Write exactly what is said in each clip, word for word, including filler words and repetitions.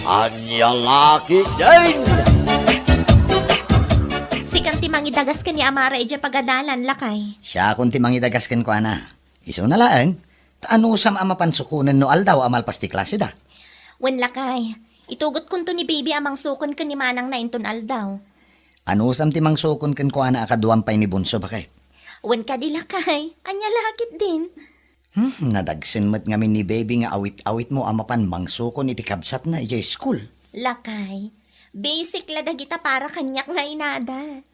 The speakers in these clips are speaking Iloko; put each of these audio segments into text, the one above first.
Ania la ketdin? Sikan ti mangidagas ken ni Amara idiay pagadalan, lakay. Siakon ti mangidagas kenkuana. Isuna laeng, ta anusam a mapan sukonen no aldaw a malpas ti klaseda? Wen, lakay, itugotkonto ni Baby a mangsukon ken ni manangna inton aldaw. Anusam ti mangsukon kenkuana a kaduam pay ni Bunso, baket? Wen kadi, lakay, ania la ketdin? Hmm, nadagsen met ngamin ni Baby nga awit-awitmo a mapan mangsukon iti kabsatna idiay school. Lakay, basic la dagita para kaniak nga inada.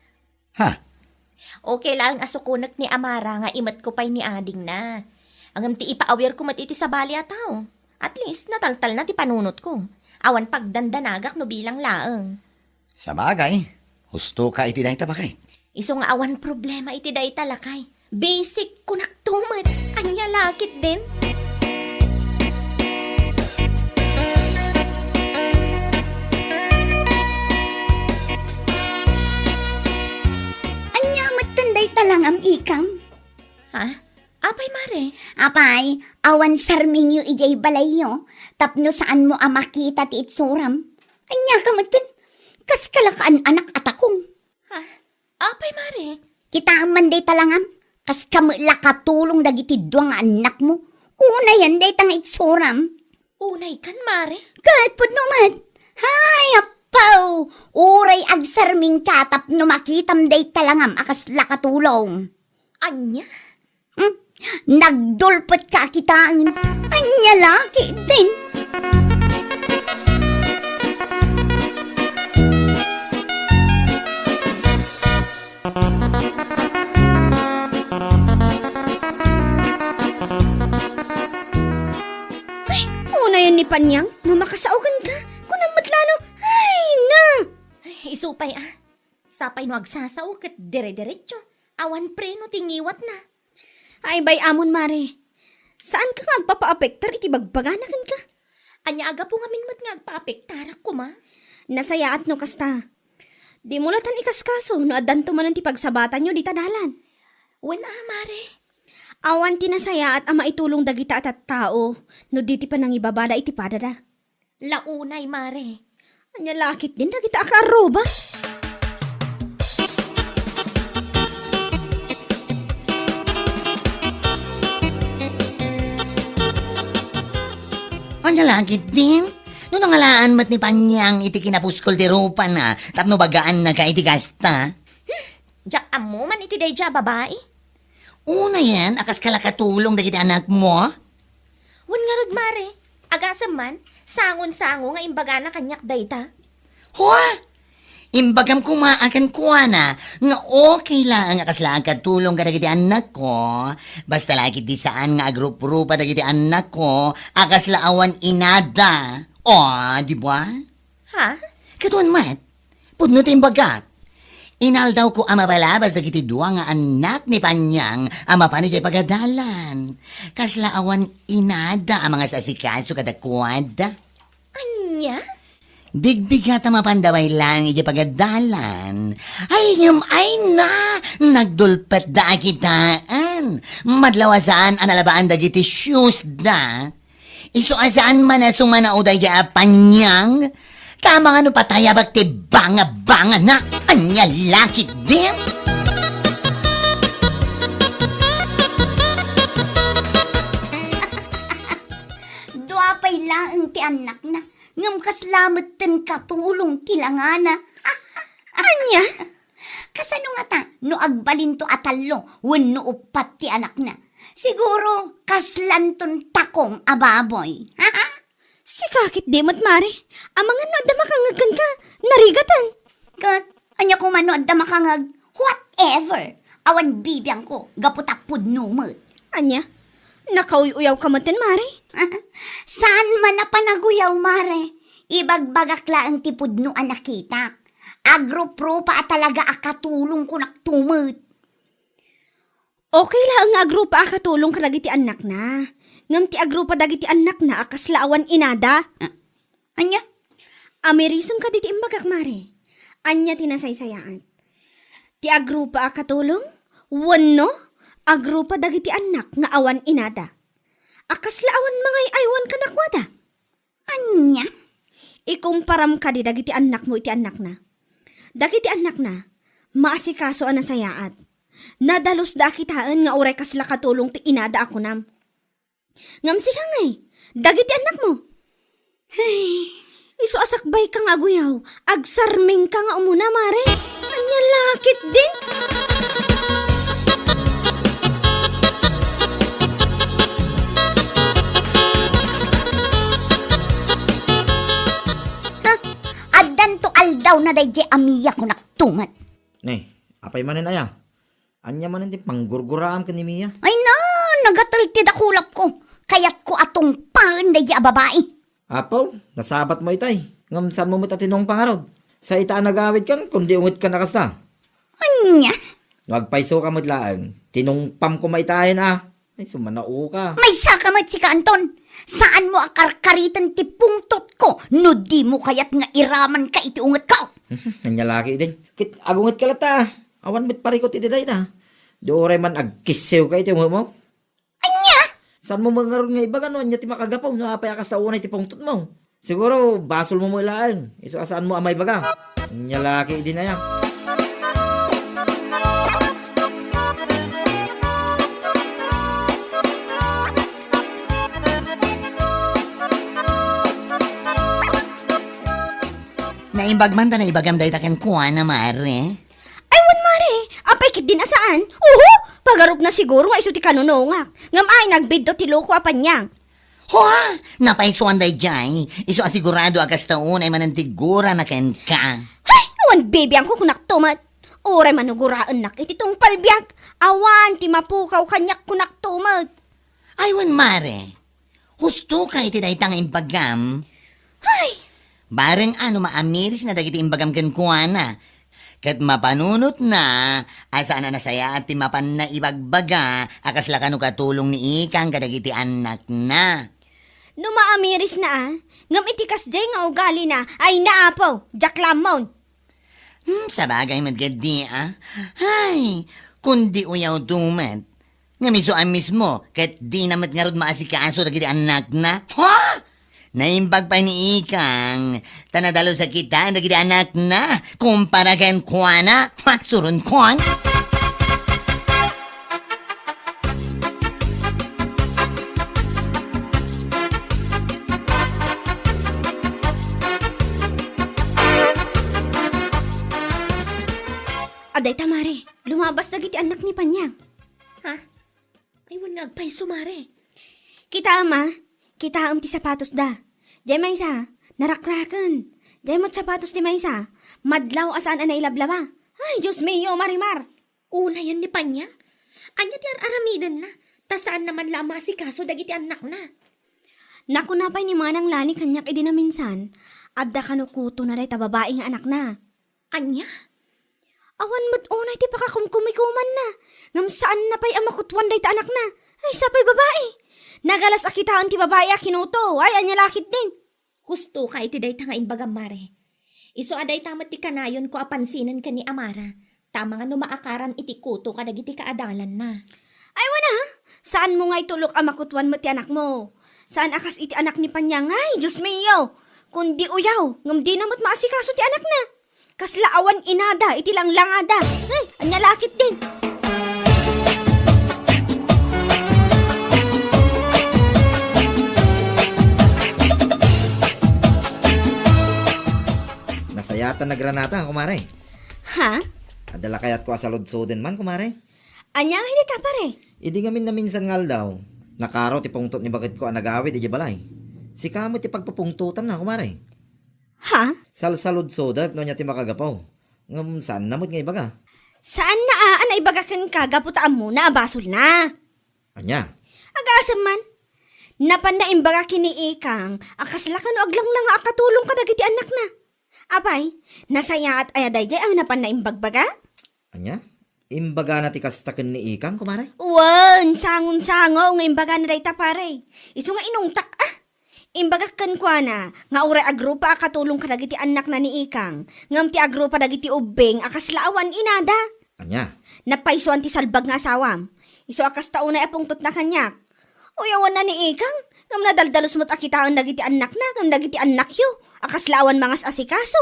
Ha? Okay laeng a sukonek ni Amara nga imetko pay ni adingna. Ngem ti ipaawirko met iti sabali a tao. At least, nataltalna ti panunotko. Awan pagdandanagak no bilang laeng. Sabagay, husto ka iti dayta, baket. Isu nga awan problema iti dayta, lakay. Basic, kunakto met. Ania la ketdin? Ania metten dayta langam, ikam? Ha? Apay, mare? Apay, awan sarmingyo idiay balayyo, tapno saanmo a makita ti itsuram. Ania ka metten? Kas kalakakan-anak a takong. Ha? Apay, mare? Kitaem man dayta langam, kas kami la katulong dagiti dua nga annakmo. Unayen dayta nga itsuram. Unaykan, mare? Ket pudno met. Hay, appaw! Uray agsarmingka tapno makitam dayta langam a kasla katulong. Ania? Hmm? Nagdulpetka a kitaen. Ania la ketdin? Ay, unayen ni Panyang, no makasao kenka, kunam met la no, ay na! Ay, isu pay a. Sapay no agsasao ket dire-diretso. Awan preno ti ngiwatna. Ay, bay-amon, mare. Saanka nga agpapaapektar iti bagbagana kenka? Ania a gapu ngamin met nga agpaapektarak koma? Nasayaat no kasta. Dimo latta ikaskaso no addanto manen ti pagsabatanyo dita dalan. Wen a, mare. Awan ti nasayaat a maitulong dagita a tattao no di ti panangibabada iti padada. La unay, mare. Ania la ketdin dagita a kaarruba? Ania la ketdin? No nangalaan met ni Panyang iti kinapuskol ti rupana tapno bagaannaka iti kasta? Hmm, diak ammo man iti daydiay a babai. Unayen a kas kalakatulong dagiti anakmo? Wen ngarud, mare, agasem man, sangon-sango nga imbagana kaniak dayta. Hua! Imbagam koma a kenkuana nga okay laeng a kasla agkatulong kadagiti annakko, basta la ketdi saan nga agruprupa dagiti annakko a kasla awan inada. O, di ba? Ha? Kaduan met, pudno ti imbagak. Inaldawko a mabalabas dagiti dua nga annak ni Panyang a mapan idiay pagadalan. Kasla awan inada a mangasasikaso kadakuada. Ania? Bigbigat a mapanda pay laeng idiay pagadalan. Ay, ngem ay na, nagdulpetda a kitaen. Madlaw a saan a nalabaan dagiti shoes da. Isu a saan man a sumanaw daydiay a Panyang. Tama nga no patayabak ti banga-bangana. Ania la ketdin? Dua pay laeng ti annakna, ngem kasla metten katulong ti langana. Ania? Kasano ngata no agbalinto a tallo wenno uppat ti anakna? Siguro, kaslanton takong a baboy. Sika ketdi met, mare. Amangan no adda makangngeg kenka, narigatan. Ket ania koma no adda makangngeg, whatever. Awan bibiangko, gapu ta pudno met. Ania? Nakauy-uyawka metten, mare? Saan man a panaguyaw, mare. Ibagbagak laeng ti pudno a nakitak. Agruprupa a talaga a katulong kunakto met. Okay laeng nga agrupa a katulong kadagiti annakna. Ngem ti agrupa dagiti annakna a kasla awan inada. Ah, ania? Amirisem kadi ti imbagak, mare. Ania ti nasaysayaat? Ti agrupa a katulong wenno agrupa dagiti annak nga awan inada a kasla awan mangay-aywan kadakuada? Ania? Ikumparam kadi dagiti annakmo iti annakna. Dagiti annakna, maasikaso a nasayaat. Nadalus da a kitaen nga uray kasla katulong ti inada a kunam. Ngem sika ngay, dagiti annakmo? Hey, isu a sakbayka nga aguyaw, agsarmingka nga umuna, mare. Ania la ketdin? Ha? Addanto aldawna daydiay a Mia, kunak tumet. Ne, apay manen aya? Ania manen ti panggurguraam ken ni Mia? Ay na, nagatel ti dakulapko. Kayatko a tungpaen daydiay a babai. Apo, nasabatmo itay. Ngem saanmo met a tinungpa ngarud. Sa ita a nagawidkan, kundi ungetkan a kasta. Ania? No agpaysoka met laeng, tinungpam koma itayen a. Ay, sumanao ka. Maysaka met sika, Anton. Saanmo a karkariten ti pungtotko no dimo kayat nga iramanka iti ungetko. Ania la ketdin? Ket agungetka latta. Awan met parikut iti dayta. Di uray man agkissewka iti ungemo. Ania? Saanmo met ngarud nga ibaga no ania ti makagapu no apay a kasta unay ti pungtotmo? Siguro, basolmo met laeng. Isu a saanmo a maibaga. Ania la ketdin aya? Naimbag man ta naibagam dayta kenkuana, mare. Ay, wen, mare. Apay ketdin a saan? Uho! Pagarupna siguro nga isu ti kanunungak. Ngem ay, nagbiddut ti loko a paniang. Hua! Napaysuan daydiay. Isu a sigurado a kasta unay manen ti gurana kenka. Hay! Awan bibiangko, kunakto met. Uray manuguraennak iti tungpal biag. Awan ti mapukaw kaniak, kunakto met. Ay, wen, mare. Husto ka iti dayta nga imbagam. Hay! Bareng a no maamirisna dagiti imbagam kenkuana. Ket mapanunotna a saan a nasayaat ti mapanna ibagbaga a kasla kano katulong ni Ikang kadagiti annakna. No maamirisna a, ngem iti kasdiay nga ugalina, ay na, Apo, diak lammon. Hmm, sabagay met ketdi a. Hay, kundi uyawto met. Ngem isu a mismo, ket dina met ngarud maasikaso dagiti annakna. Ha? Naimbag pay ni Ikang, ta nadalus a kitaen dagiti annakna, kumpara kenkuana. Ha, suronkon? Adayta, mare, lumabas dagiti annak ni Panyang. Ha? Ay, wen nga agpayso, mare. Kitaem, a? Kitaem ti sapatosda. Diay maysa, narakraken. Diay met sapatos ti maysa, madlaw a saan a nailablaba. Ay, Dios mio, Marimar! Unayen ni Panyang? Ania ti ar-aramidenna? Ta saanna man la a maasikaso dagiti annakna. Nakuna pay ni Manang Lani kaniak idi naminsan, adda kano kutona dayta babai nga anakna. Ania? Awan met unay ti pakakumkumikumanna, ngem saanna pay a makutoan dayta anakna. Ay, sapay babai. Nagalas a kitaen ti babai a kinuto. Ay, ania la ketdin? Husto ka iti dayta nga imbagam, mare. Isu a dayta met ti kanayonko a pansinen ken ni amara, ta amangan no maakaran iti kuto kadagiti kaadalanna. Ay, wen a, saanmo nga itulok a makutoan met ti anakmo. Saan a kas iti anak ni Panyang. Ay, Dios mio! Kundi uyaw, ngem dina met maasikaso ti anakna. Kasla awan inada iti langlangada. Ay, ania la ketdin? Nasayaat a nagranata, kumare. Ha? Adda la kayatko a saludsoden man, kumare. Ania nga iti ta, pare? Idi ngamin naminsan nga aldaw, nakaro ti pungtot ni baketko a nagawid idiay balay. Sika met ti pagpupungtotanna, kumare. Ha? Salsaludsodek no ania ti makagapu. Ngem saanna met nga ibaga. Saanna a, a naibaga kenka gapu ta ammona a basolna. Ania? Agasem man. Napanna imbaga ken ni Ikang a kasla kano aglanglang a katulong kadagiti annakna. Apay, nasayaat aya daydiay a napanna imbagbaga? Ania? Imbagana ti kasta ken ni Ikang, kumare? Wen, sangon-sango nga imbagana dayta, pare. Isu nga inungtak, a. Imbagak kenkuana nga uray agrupa a katulong kadagiti annakna ni Ikang, ngem ti agrupa dagiti ubbing a kasla awan inada. Ania? Napaysuan ti salbag nga asawam. Isu a kasta unay a pungtotna kaniak. Uyawanna ni Ikang, ngem nadaldalos met a kitaen dagiti annakna ngem dagiti annakyo. a kasla awan mangas-asikaso.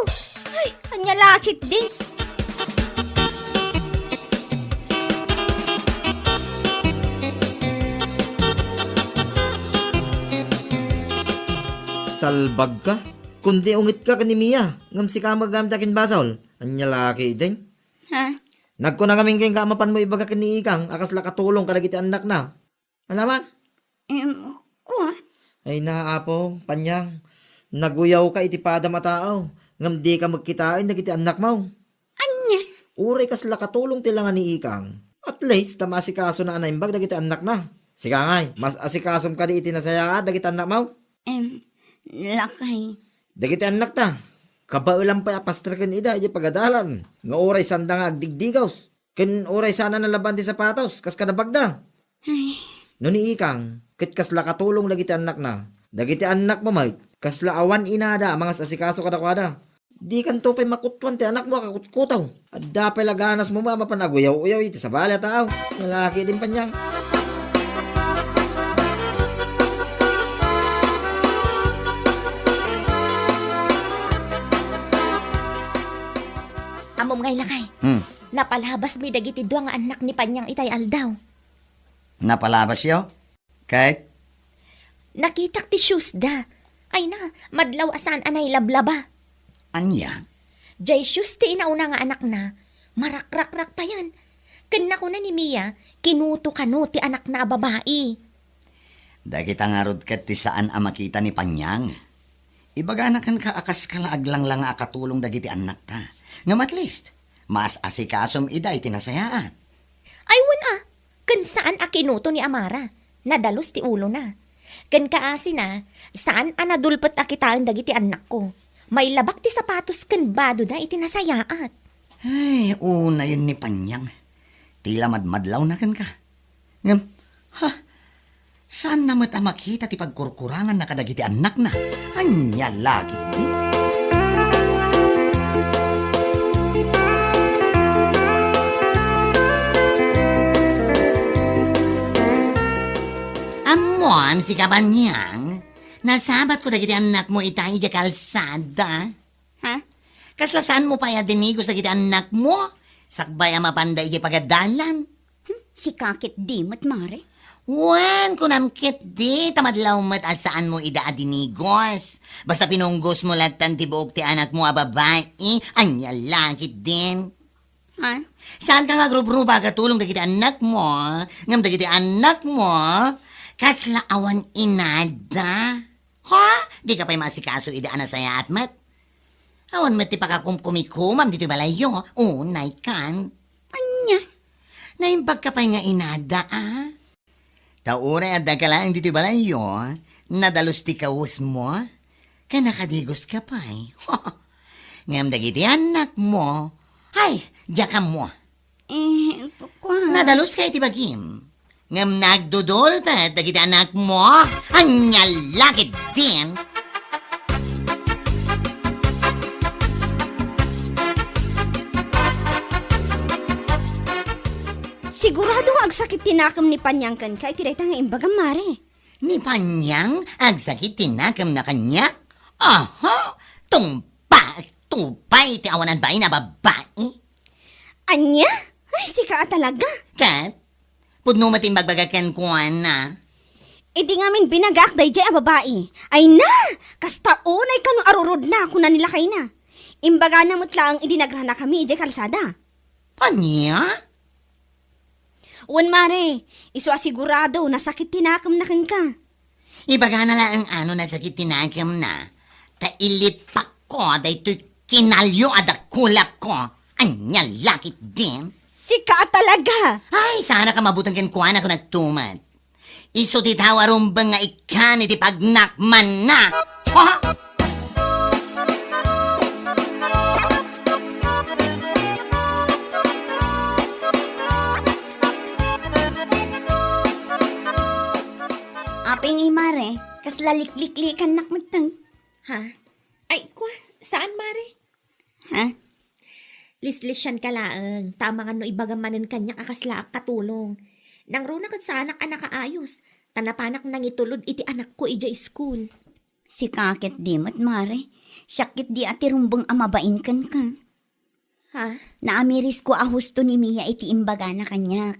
Ay, ania la ketdi. Salbagka. Kundi ungetka ken ni Mia, ngem sika met agamta ken basol. Ania la ketdi? Ha? Nagkuna ngamin kenka a mapanmo ibaga ken ni Ikang a kasla katulong kadagiti annakna. Alaman? Em, kua? Ay na, Apo, Panyang, naguyawka iti padam a tao, ngem dika met kitaen dagiti annakmo. Ania? Uray kasla katulong ti langa ni Ikang. At least, ta maasikasona a naimbag dagiti annakna. Sika ngay, mas-asikasom kadi iti nasayaat dagiti annakmo? Em, lakay. Dagiti annakta, kabaelan pay a pastreken ida iti pagadalan, nga uray saanda nga agdigdigaws, ken uray saan a nalaban ti sapatos, kas kada bagda. Ay. No ni Ikang, ket kasla katulong dagiti annakna. Dagiti annakmo met, kasla awan inada a mangas-asikaso kadakuada. Dikanto pay makutuan ti anakmo a kakutkuto. Adda pay la ganasmo a mapan aguyaw-uyaw iti sabali a tao. Lalaki din, Panyang. Ammom ngay, lakay. Hmm. Napalabasmi dagiti dua nga annak ni Panyang itay aldaw. Napalabasyo? Ket? Nakitak ti shoes da. Ay na, madlaw a saan a nailablaba. Ania? Jay shoes ti inauna nga anakna, marakrakrak payen. Ken nakuna ni Mia, kinuto kano ti anakna a babai. Dagita ngarud ket ti saan a makita ni Panyang. Ibagana kenka a kaska la aglangla nga akatulong dagiti annakta. Ngem at least, maas-asikasom ida iti nasayaat. Ay, wen a, ken saan a kinuto ni Amara. Nadalus ti ulona. Ken kaasina, saan a nadulpet a kitaen dagiti annakko. Mailabak ti sapatos ken badoda iti nasayaat. Ay, unayen ni Panyang. Ti la madmadlawna kenka. Ngem, ha, saanna met a makita ti pagkurkuranganna kadagiti annakna. Ania la ketdi? Ammom, sika Panyang, nasabatko dagiti annakmo ita idiay kalsada. Ha? Kasla saanmo pay a dinigos dagiti annakmo? Sakbay a mapanda idiay pagadalan. Hmm, sika ketdi met, mare? Wen, kunam ketdi, ta madlaw met a saanmo ida a dinigos. Basta pinunggosmo lattan ti buok ti anakmo a babai, ania la ketdin? Ha? Saanka nga agrubruba a katulong dagiti annakmo, ngem dagiti annakmo, kasla awan inada. Ha? Dika pay maasikaso idi a nasayaat met? Awan met ti pakakumkumikomam ditoy balayyo. Unaykan. Ania? Naimbagka pay nga inada, a? Ta uray addaka laeng ditoy balayyo, nadalus ti kawesmo, ken nakadigoska pay. Ngem dagiti annakmo, ay, diakammo. Eh, kua. Nadaluska iti bagim. Ngem nagdudulpet dagiti annakmo. Ania la ketdin? Sigurado nga agsakit ti nakem ni Panyang kenka iti dayta nga imbagam, mare. Ni Panyang agsakit ti nakemna kaniak? Aha! Tungpaek, tupay ti awanan bain a babai. Ania? Ay, sika a talaga. Ket, pudno met ti imbagbaga kenkuana. Idi ngamin binagaak daydiay a babai. Ay na! Kasta unay kano arurudna, kuna ni lakayna. Imbagana met laeng idi nagranakami idiay kalsada. Ania? Wen, mare, isu a sigurado, nasakit ti nakemna kenka. Ibagana laeng a no nasakit ti nakemna, ta ilipakko daytoy kinalio a dakulapko. Ania la ketdin? Sika a talaga! Ay, saanka mabuteng kenkuana kun agtumet. Isu ti tao a rumbeng nga ikkan iti pagnakmanna. Ha? Apay ngay, mare, kasla likliklikannak metten. Ha? Ay, kua, saan, mare? Ha? Lislisianka laeng, ta amangan no ibagam manen kaniak a kaslaak katulong. Nangruna ket saanak a nakaayos, ta napanak nangitulod iti anakko idiay school. Sika ket di met, Mare. Siak ket di a ti rumbeng a mabain kenka. Ha? Naamirisko a husto ni Mia iti imbagana kaniak.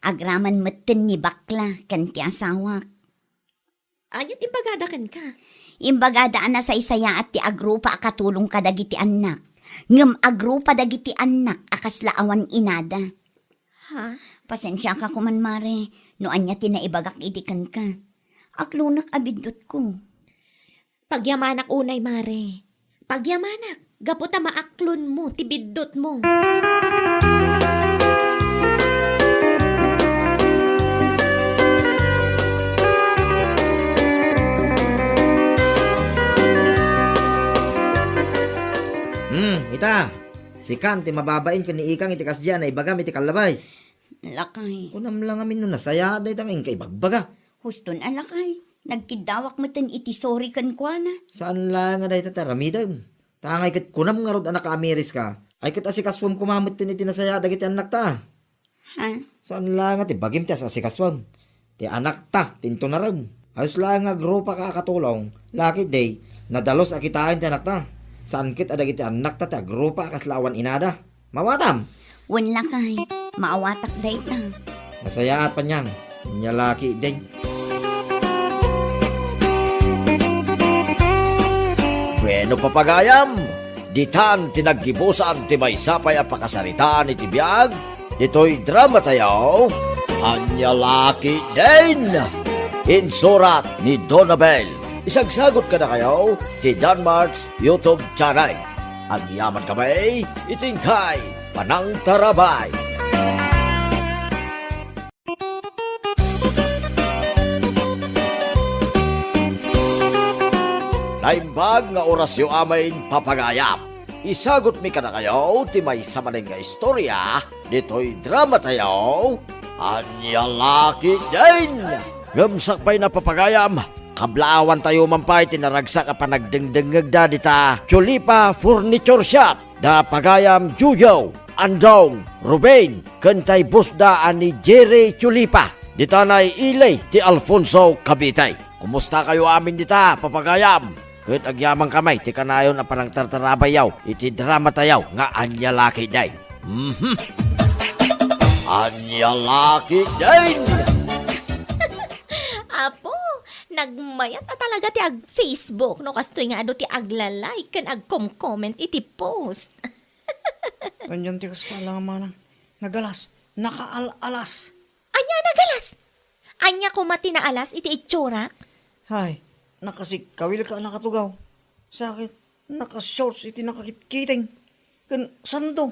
Agraman metten ni bakla ken ti asawak. Ania ti imbagada kenka? Imbagada a nasaysayaat ti agrupa a katulong kadagiti annak. Ngem agrupa dagiti annak a kasla awan inada. Ha? Pasensiaka koman, Mare, no ania ti naibagak idi kenka. Aklonek a biddutko. Pagyamanak unay, Mare. Pagyamanak, gapu ta maaklonmo ti biddutmo. Hmm, ita. Sikan ti mababain ken ni Ikang iti kasdiay a naibagam iti kallabas. Lakay. Kunam la ngamin no nasayaat dayta nga inka ibagbaga. Huston a lakay. Nagkiddawak metten iti sorry kenkuana. Saan la nga dayta ti aramidem. Ta angay ket kunam ngarud a nakaamiriska, ay ket asikasuem koma metten iti nasayaat dagiti annakta. Ha? Saan la nga ti bagim ti as-asikasuem. Ti anakta ti intunarem. Ayos laeng nga agrupaka a katulong, Lucky Day, nadalus a kitaen ti anakta. Saan ket a dagiti annakta ti agrupa a kasla awan inada. Maawatam? Wen lakay, maawatak dayta. Nasayaat, Panyang. Ania Lucky Day. Bueno, papagayam, ditan ti naggibusan ti maysa pay a pakasaritaan iti biag ditoy dramatayo, Ania Lucky Day. Insurat ni Donabel. Isagsagot kadakayo ti Danmart's YouTube channel. Agyaman kami iti inkay panangtarabay. Naimbag nga orasyo amin, papagayam. Isagutmi kadakayo ti maysa manen nga istorya ditoy dramatayo, Ania Lucky Day. Ngem sakbayna, papagayam, kablaawantayo man pay ti naragsak a panagdengdengngegda dita Chulipa Furniture Shop, da pagayam Jojo, Andong, Ruben, ken tay bossda a ni Jerry Chulipa, dita nailay ti Alfonso, Cavite. Kumustakayo amin dita, papagayam? Ket agyamankami ti kanayon a panangtartarabayyo iti dramatayo nga Ania Lucky Day. Mhm. Ania Lucky Day! Apo, nagmayat a talaga ti ag-Facebook no kastoy nga adu ti agla-like ken agkom-comment iti post. Anian ti kasta, Alang Manang? Nagalas, nakaal-alas. Ania nagalas? Ania koma ti naalas iti itsurak? Hay, nakasigkawilka a nakatugaw. Sakit, nakashorts iti nakakitkiting. Ken sando,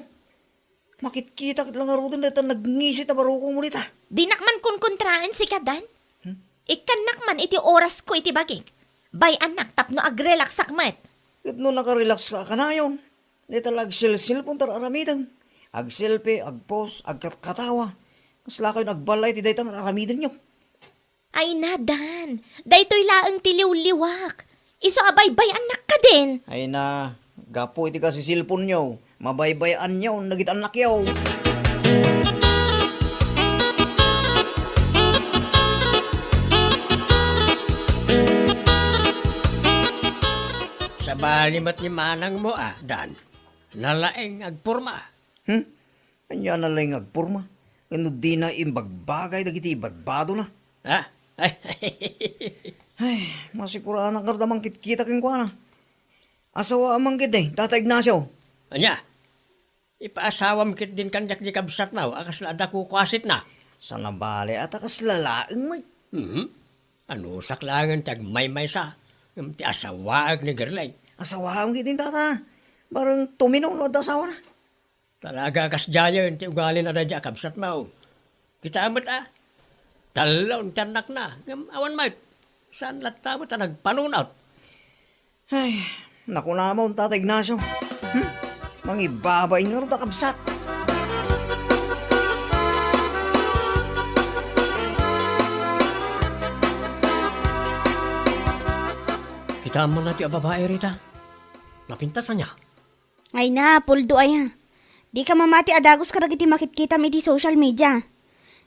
makitkita ket la ngaruden dayta nagngisit a barukongmo dita. Dinak man kunkontraen sika, Dan. Hmm? Ikkannak man iti orasko iti bagik. Bay-annak tapno agrelaksak met. Ket no nakarelakska a kanayon, dayta la agselselpon ti ar-aramidem. Agselfie, agpost, agkatkatawa. Kaslakayon agballay iti dayta nga ar-aramidenyo. Ay na, Dan, daytoy laeng ti liwliwak. Isu a baybay-annak kadin. Ay na, gapu iti kasiselponyo, mabaybay-anyon dagiti annakyo. Sabali met ni manangmo a, Dan. Nalaing agporma. Hmm? Ania nalaing agporma? Ken no dina imbagbagay dagiti ibadbadona? Ha? Ay, masikuranak ngarud a mangkitkita kenkuana. Asawaam man ketdi, Tata Ignacio. Ania? Ipaasawam ketdin kaniak di kabsatmo a kasla adda kukuasitna. Sanabali a ta kasla laeng met. Mhm. Anusak laengen ti agmaymaysa, ngem ti asawaek ni Gerlay. Asawaam ketdin, Tata. Bareng tumino no adda asawana. Talaga a kasdiayen ti ugalina daydiay a kabsatmo. Kitaem met a, tallo ti annakna, ngem awan met. Saan latta met a nagpanunot. Ay, nakunamon, Tata Ignacio. Hmm? Mangibabain ngarud a kabsat. Kitaem man daytoy a babai, Rita. Napintas ania? Ay na, Puldo aya. Dika mamati a dagus kadagiti makitkitam iti social media.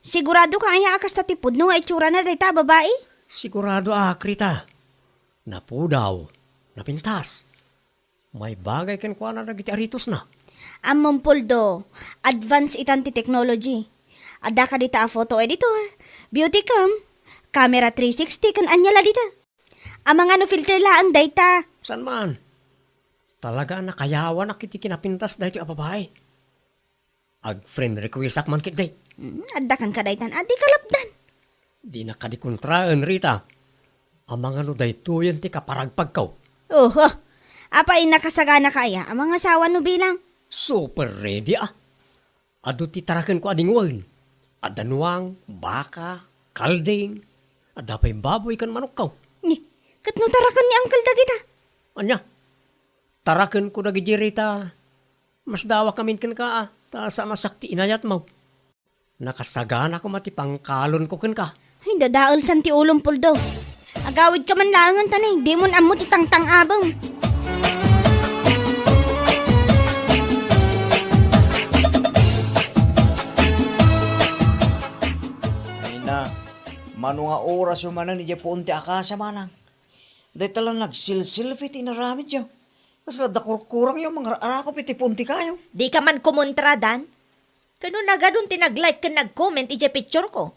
Siguradoka aya a kasta ti pudno nga itsurana dayta a babai? Siguradoak, Rita. Napudaw, napintas. Maibagay kenkuana dagiti aritosna. Ammom, Poldo, advance itan ti technology. Adda kadi ta a photo editor, beauty cam, camera three sixty, ken ania la dita. Amangan no filter laeng dayta. Saan man? Talaga a nakayawanak iti kinapintas daytoy a babai. Ag-friend requestak man ketdi. Hmm, adda kenka daytan a di kalapdan. Dinak kadi kontraen, Rita. Amangan no daytoyen ti kaparagpagko. Oho. Apay, nakasaganaka aya a mangasawa no bilang? Super ready a. Adu ti tarakenko a dingwen. Adda nuang, baka, kalding, adda pay baboy ken manokko. Ni, ket no taraken ni Uncle dagita? Ania? Tarakenko dagiti, Rita. Masdawak amin kenka a, ta saan a sakti inayatmo. Nakasagana koma ti pangkalonko kenka. Ay, dadaelsan ti ulom, Poldo. Agawidka man laengen ta ni, dimon ammo ti tangtang-abem. Ay na, mano nga orasyo manen idiay puon ti akasa, manang? Dayta la nagsilsilpi ti inaramidyo. Kasla adda kurkurangyo mangar-arakop iti puon ti kayo. Dika man kumontra, Dan. Ket no nagadun ti nag-like ken nag-comment idiay picture ko.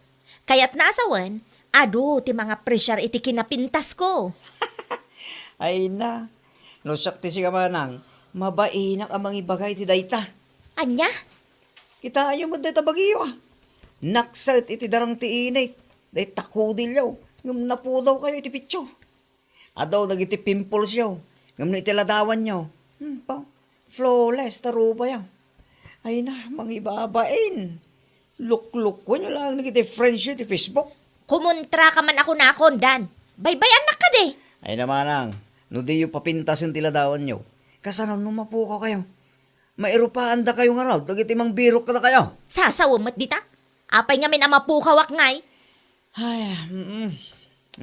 Kayatna a sawen, adu ti mangapresiar iti kinapintasko. Ay na, no siak ti sika manang, mabainak a mangibaga iti dayta. Ania? Kitaenyo met dayta bagiyo a. Naksaet iti darang ti init, dayta kudilyo, ngem napudawkayo iti picture. Adu dagiti pimples yo, ngem no iti ladawanyo, hmm, pa, flawless ta rubayo. Ay na, mangibabain. Luklukuenyo laeng dagiti friends yo iti Facebook. Kumontra ka man a kunakon, Dan. Baybay-annak kadi. Ay na manang, no diyo papintasen ti ladawanyo, kasano no mapukaw kayo? Mairupaandakayo ngarud dagiti mangbirok kadakayo. Sasawen met dita. Apay ngamin a mapukawak ngay? Ay, mm.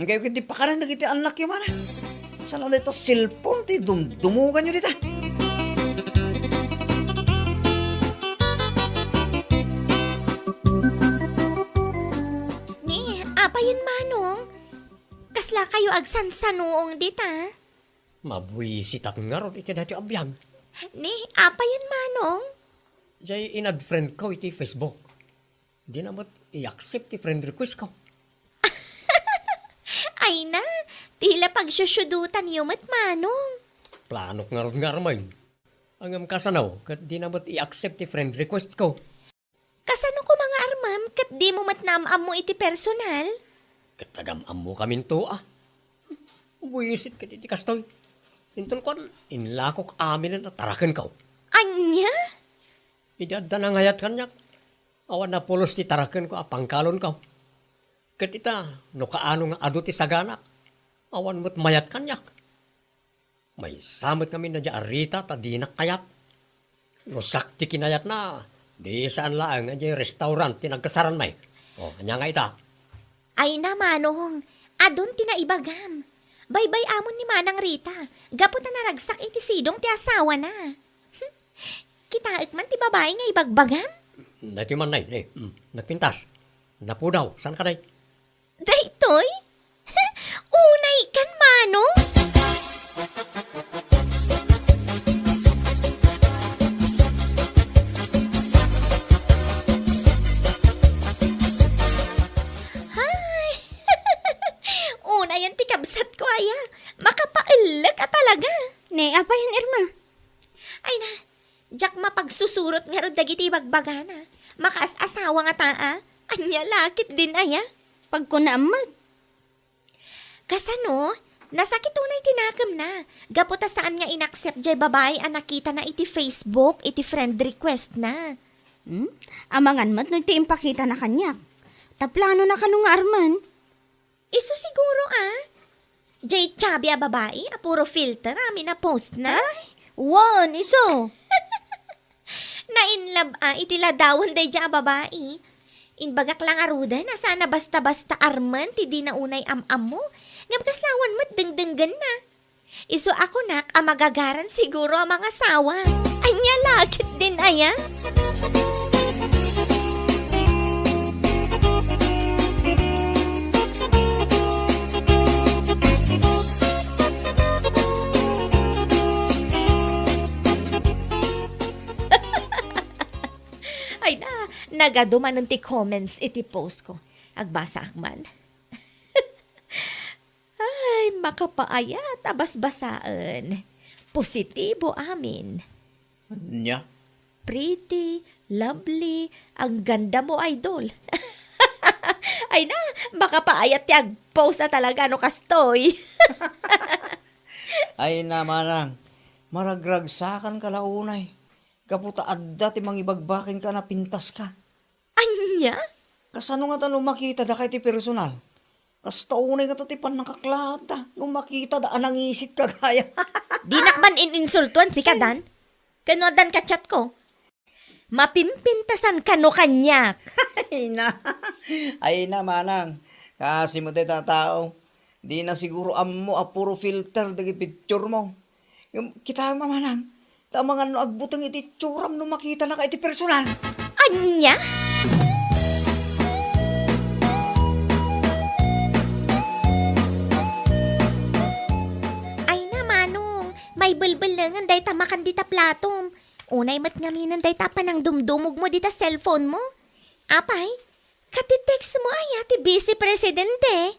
Inkay ket ti pakanen dagiti annakyo, mana. Saan a dayta cellphone ti dumdumuganyo dita? Ni, apayen, Manong? Kasla kayo agsansanuong dita? Mabuisitak ngarud iti daytoy a biag. Ni, apayen, Manong? Jay in-add friend ko iti Facebook. Dina met i-accept ti friend request ko. Ay na, ti la pagsusudutanyo met, Manong. Planok ngarud nga armen. Ngem kasano, ket dina met i-accept ti friend request ko. Kasano koma nga armem ket dimo met naam-ammo iti personal? Ket agam-ammokaminto a. Buisit ket iti kastoy. Inton kuan, inlakok aminen a tarakenko. Ania? Idi adda nangayat kaniak, awan a pulos ti tarakenko a pangkalonko. Ket ita, no kaano nga adu ti saganak, awan met mayat kaniak. Maysa met ngamin daydiay a Rita ta dinak kayat. No siak ti kinayatna, di saan laeng a diay restaurant ti nagkasaran, may. O, ania nga ita? Ay na, Manong, adun ti naibagam. Baybay-amon ni Manang Rita, gapu ta naragsak iti sidong ti asawana. Kitaek man ti babai nga ibagbagam? Daytoy man, nay, nay. Mm, nagpintas. Napudaw. Saan ka, nay? Daytoy? Unay kan, Manong? Hay! Unayan ti kabsat ko aya. Makapaellek a talaga. Ne, apayen, Irma? Ay na, diak mapagsusurot ngarud dagiti ibagbagana. Makaas-asawa ngata a. Ania la ketdin aya? Pagkunaam met. Kasano? Nasakit unay ti nakemna. Gapu ta saan nga inaccept jay babai a nakitana iti Facebook, iti friend request na. Hmm? Amangan met no ti impakitana kaniak. Ta planona kano nga armen? Isu siguro a. Jay chubby a babai a puro filter amin a post na. Ay, wen, isu. Na-in love a iti ladawan daydiay a babai. Imbagak la ngaruden a saan a basta-basta armen ti dina unay am-ammo, ngem kasla awan met dengdenggenna. Isu a kunak a magagaran siguro a mangasawa. Ania la ketdin aya? Nagadu manen ti comments iti post ko. Agbasaak man. Ay, makapaayat a basbasaen. Positibo amin. Ania? Pretty, lovely, ang ganda mo, idol. Ay na, makapaayat ti agpost a talaga no kastoy. Ay na, manang, maragragsakan ka la unay. Gapu ta adda ti mangibagbaken ka a napintas ka. Ania? Kasano ngata no makita daka iti personal? Kasta unay ngata ti pannakaklaat da no makita da a nangisit ka gaya. Dinak man in-insultuan sika, Dan. Kano addan ka chat ko? Mapimpintasan kano kaniak. Ay na. Ay na, manang. Kasi mo dayta tao. Di na siguro ammo a puro filter dagiti picture mo. Ngem, kitaem a manang, ta amangan no agbuteng iti itsuram no makitanaka iti personal. Ania? Ay na, Manong, maibelbellengen dayta makan dita platom. Unay met ngaminen dayta panangdumdumog mo dita cellphone mo. Apay, kati text mo aya ti Vice Presidente?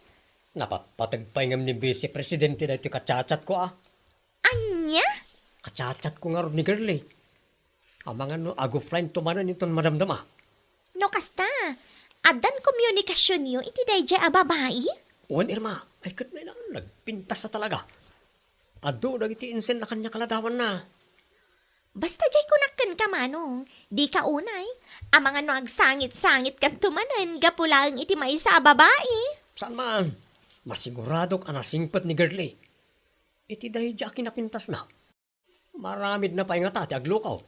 Napatpateg pay ngem ni Vice Presidente daytoy kachat-chat ko, a. Ania? Kachat-chat ko ngarud ni Girlie. Amangan no ag-offline to manen inton madamdama. No kasta, addan komunikasionyo iti daydiay a babai? Wen, Irma, ay ket nagpintas a talaga. Adu dagiti insenna kaniak a ladawanna. Basta diay kunak kenka, Manong, dika unay. Amangan no agsangit-sangit kanto manen gapu laeng iti maysa a babai. Saan man. Masiguradok a nasingpet ni Girlie. Iti daydiay a kinapintasna. Maramidna pay ngata ti aglukaw.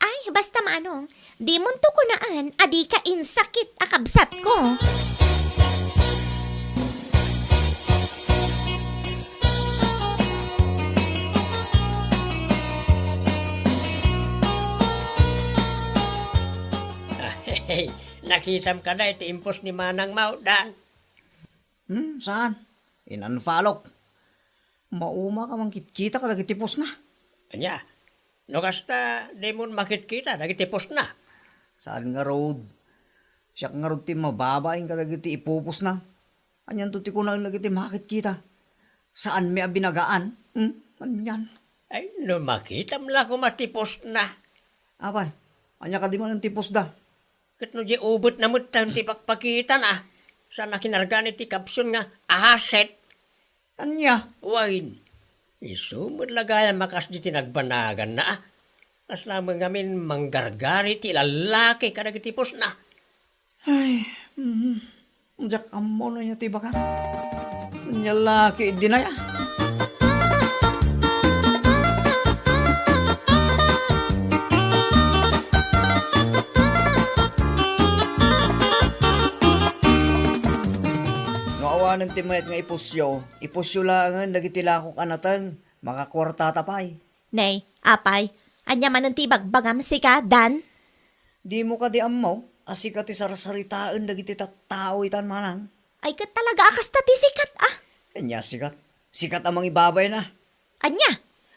Ay, basta, Manong, dimonto kunaan a dika insakit a kabsatko. Hey, nakitam kada iti impost ni Manang Maudan? Hmm, saan? In-unfollowk. Mauma ka mangkitkita kadagiti postna. Ania? No kasta, dimon makitkita dagiti postna? Saan ngarud? Siak ngarud ti mababain kadagiti ipupostna. Anianto ti kunaen dagiti makitkita? Saanmi a binagaan? Hmm? Anian? Ay, no makitam la koma ti postna. Apay, ania kadi manen ti postda? Ket no di ubetna met ti pakpakitana, saan a kinargan iti caption nga asset? Ania? Wen, isu met la gayam a kasdi ti nagbanaganna, a. Kasla met ngamin manggargari ti lallaki kadagiti postna. Ay, mm, diak ammo no ania ti ibagam. Ania la ketdin aya? No awanen ti mayat nga ipusyo, ipusyo laengen dagiti lakok a nateng, makakuartata pay. Nay, apay, ania manen ti ibagbagam sika, Dan? Dimo kadi ammo a sika ti sarsaritaen dagiti tattao itan, manang? Ay, ket talaga a kasta ti sikat, a. Ania sikat? Sikat a mangibabayna. Ania?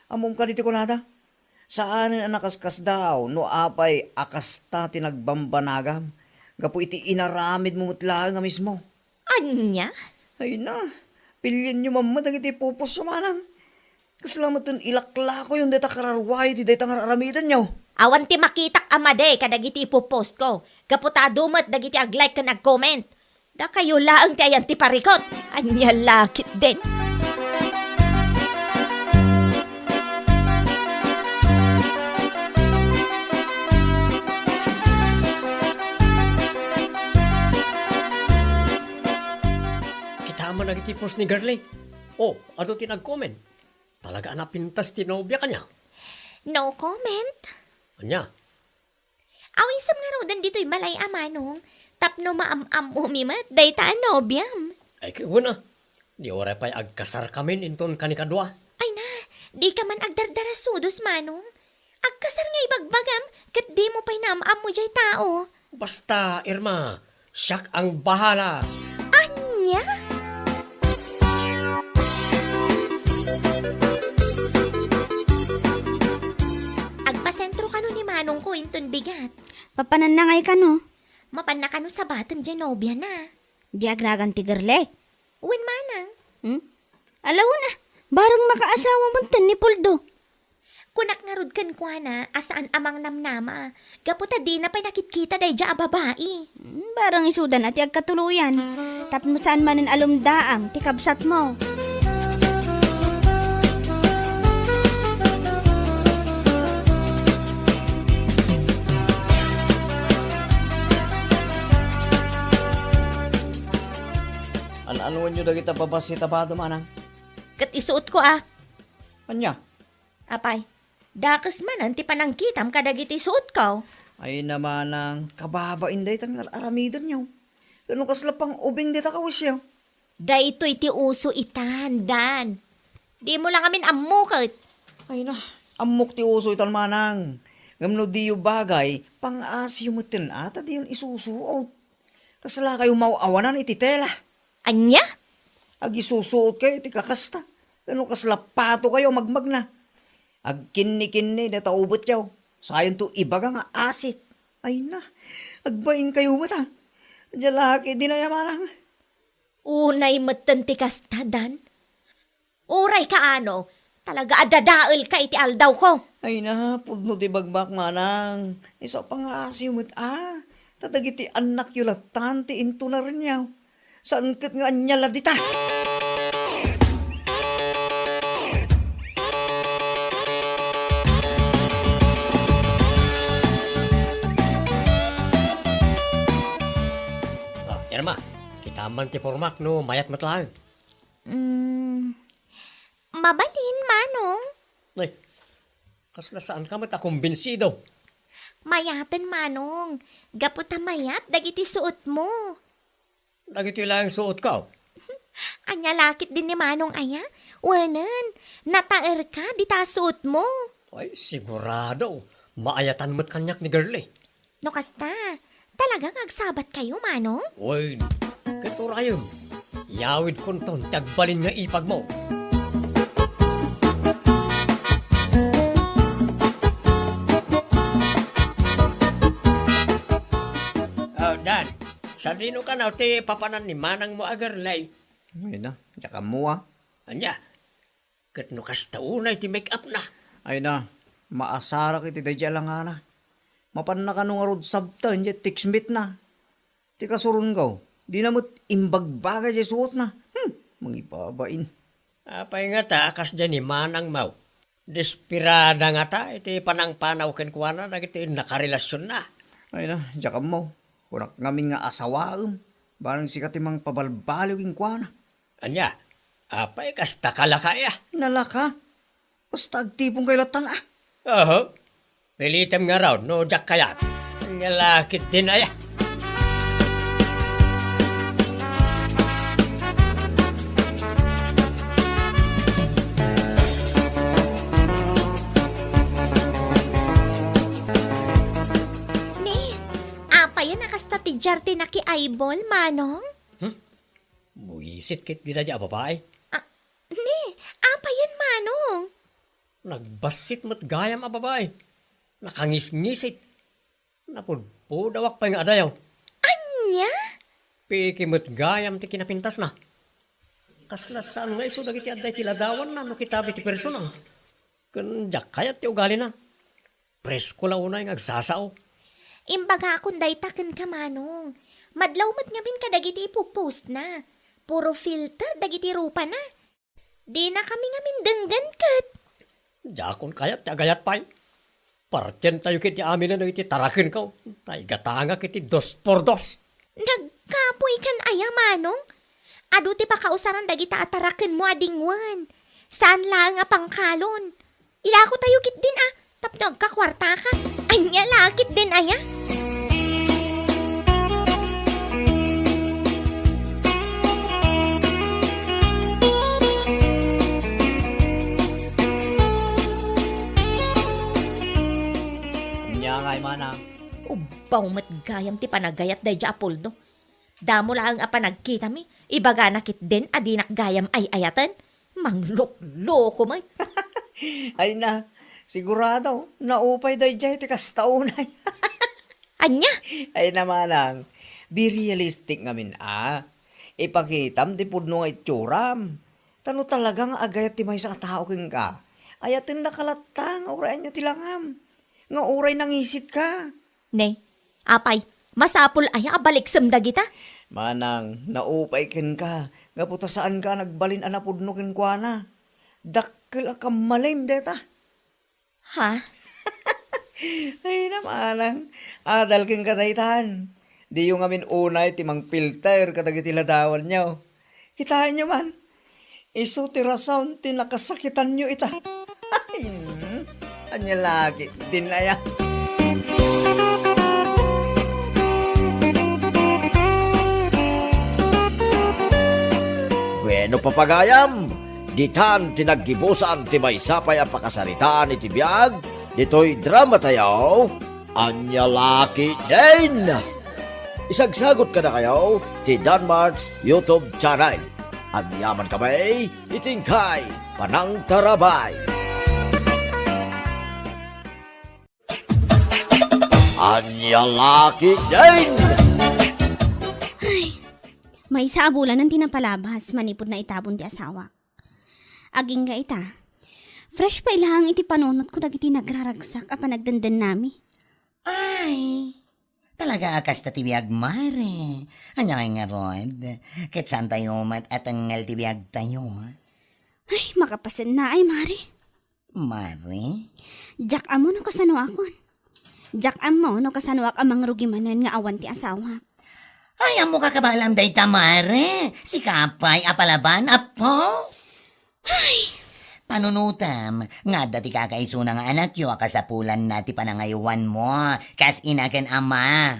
Ammom kadi ti kunada? Saanen a nakaskasdaaw no apay a kasta ti nagbambanagam gapu iti inaramidmo met laeng a mismo. Ania? Ay na, pilienyo man met dagiti ipupostyo, manang. Kasla met ti ilaklakoyon dayta kararuayo ti dayta nga ar-aramidenyo. Awan ti makitak a madi kadagiti ipupostko. Gapu ta adu met dagiti ag-like ken ag-comment. Dakayo laeng ti ayan ti parikut. Ania la ketdin? Kitaem dagiti post ni Girlie. O, adu ti nag-comment. Talaga a napintas ti nobia kaniak. No comment. Ania? Awisem ngaruden ditoy balay a, Manong, tapno maam-ammomi met dayta a nobiam. Ay, ket wen a. Di uray pay agkasarkamin inton kanikadua. Ay na, dika man agdardarasudos, Manong. Agkasar nga ibagbagam, ket dimo pay naam-ammo diay tao. Basta, Irma, siak ang bahala. Ania? Agpasentro kano ni Manongko inton bigat. Papananna ngay kano? Mapanna kano sabaten diay nobiana. Di agragan ti Gerle? Wen manang. Hmm? Alawen a, bareng makaasawa metten ni Poldo. Kunak ngarud kenkuana a saan a mangnamnama, gapu ta dina pay nakitkita daydiay a babai. Hmm, bareng isudan a ti agkatuloyan. Tapno saan manen a lumdaang ti kabsatmo. An-anuenyo dagita babassit a bado, manang? Ket isuotko a. Ania? Apay, dakes manen ti panangkitam kadagiti suotko. Ay na manang, kababain dayta nga ar-aramidenyo. Ket no kasla pang-ubing dita kawisyo. Daytoy ti uso itan, Dan. Dimo la ngamin ammo ket. Ay na, ammok ti uso itan manang. Ngem no diyo bagay, pang-asiyo metten a ta diyon isusuot. Kaslakayo maaw-awanan iti tela. Ania? Agisusuotkayo iti kakasta. Ken no kasla patokayo a magmagna. Agkinnikinni dayta ubetyo. Sayonto ibaga nga asit. Ay na, agbainkayo met a. Ania la ketdin aya manang? Unay metten ti kasta, Dan. Uray kaano, talaga a dadaelka iti aldawko. Ay na, pudno ti bagbagak manang. Isu a pang-asiyo met a. Ta dagiti annakyo lattan ti intunarenyo. Saan ket nga ania la dita? Ah, Irma, kitam man ti pormak no mayat met laeng. Mm, mabalin, Manong. Ay, kasla saanka met a kumbinsido? Mayaten, Manong. Gapu ta mayat dagiti suotmo. Dagitoy laeng suotko? Ania la ketdin ni Manong aya? Wenen, nataerka dita suotmo. Ay, sigurado. Maayatan met kaniak ni Girlie. No kasta, talaga nga agsabatkayo, Manong? Wen, ket urayem, yawidkonton ti agbalin nga ipagmo. Oh, Dan, sadino kano ti papanan ni manangmo a Girlie? Ay na, diak ammo a. Ania? Ket no kasta unay ti make-up na. Ay na, maasarak iti daydiay a langana. Mapanna kano ngarud sabten diay text meet na. Ti kasuronko, dina met imbagbaga diay suotna. Hmm, mangibabain. Apay ngata a kasdiay ni manangmo? Desperada ngata iti panangpanaw kenkuana dagiti nakarelasionna. Ay na, diak ammo. Kunak ngamin nga asawaem, barang sika ti mangpabalbaliw kenkuana. Ania? Apay, kasta ka laka aya? Nalaka? Basta agtiponkayo lattan a. Oho. Pilitem ngarud no diak kayat. Ania la ketdin aya? Ni, apayen a kasta ti diar ti naki-eyeball, Manong? Hmm? Buisit ket dita a babai. Ah, ni, apayen, Manong? Nagbassit met gayam a babai. Nakangisngisit. Napudpudawak pay nga adayo. Ania? Peke met gayam ti kinapintasna. Kasla saan nga isu dagiti adda iti ladawanna no kitam iti personal. Ken diak kayat ti ugalina. Presko la unay nga agsasao. Imbagakon dayta kenka, Manong. Madlaw met ngamin kadagiti ipupostna. Puro filter dagiti rupana. Dinakami ngamin denggen ket. Diakon kayat ti agayat pay. Partientayo ketdi aminen dagiti tarakenko. Ta igatangak iti dos por dos. Nagkapoykan aya, Manong? Adu ti pakausaran dagita a tarakenmo a dingwen. Saan laeng a pangkalon. Ilakotayo ketdin a, tapno agkakuartaka. Ania la ketdin aya? Ania ngay, manang? Ubbaw met gayam ti panagayat daydiay a Poldo. Damo laeng a panagkitami, ibagana ketdin a dinak gayam ay-ayaten. Manglukloko met. Ay na, sigurado, naupay daydiay ti kasta unay. Ania? Ay, namanang, be realistic ngamin a. Ipakitam ti pudno nga itsuram. Ta no talaga nga agayat ti maysa a tao kenka, ayatendaka latta nga urayanyo ti langam, nga uray nangisitka. Ne, apay, masapul aya a baliksem dagita? Manang, naupay kenka, gapu ta saanka a nagbalin a napudno kenkuana. Dakkel a kammalem dayta. Ha? Ay, namanang, adal kenka daytan. Diyo ngamin unay ti mangpilter kadagiti ladawanyo. Kitaenyo man, isu ti rason ti nakasakitanyo ita. Ay, ania la ketdin aya? Bueno, papagayam, ditan ti naggibusan ti maysa pay a pakasaritaan iti biag ditoy dramatayo, Ania la ketdin? Isagsagot kadakayo ti Danmart's YouTube channel. Agyaman kami iti inkay panangtarabay. Ania la ketdin? Ay, maysa a bulanen ti napalabas manipud naitabon ti asawak. Agingga ita, fresh pay laeng iti panunotko dagiti nagraragsak a panagdendennami. Ay, talaga a kasta ti biag, mare. Ania ngay ngarud? Ket saantayo met a tengngel ti biagtayo? Ay, makapasennaay, mare. Mare? Diak ammo no kasanoakon. Diak ammo no kasanoak a mangrugi manen nga awan ti asawak. Ay, ammoka kabaelam dayta, mare. Sika pay a palaban, apo? Ay! Panunotem nga adda ti kakaisuna nga anakyo a kasapulanna ti panangaywanmo kas ina ken ama.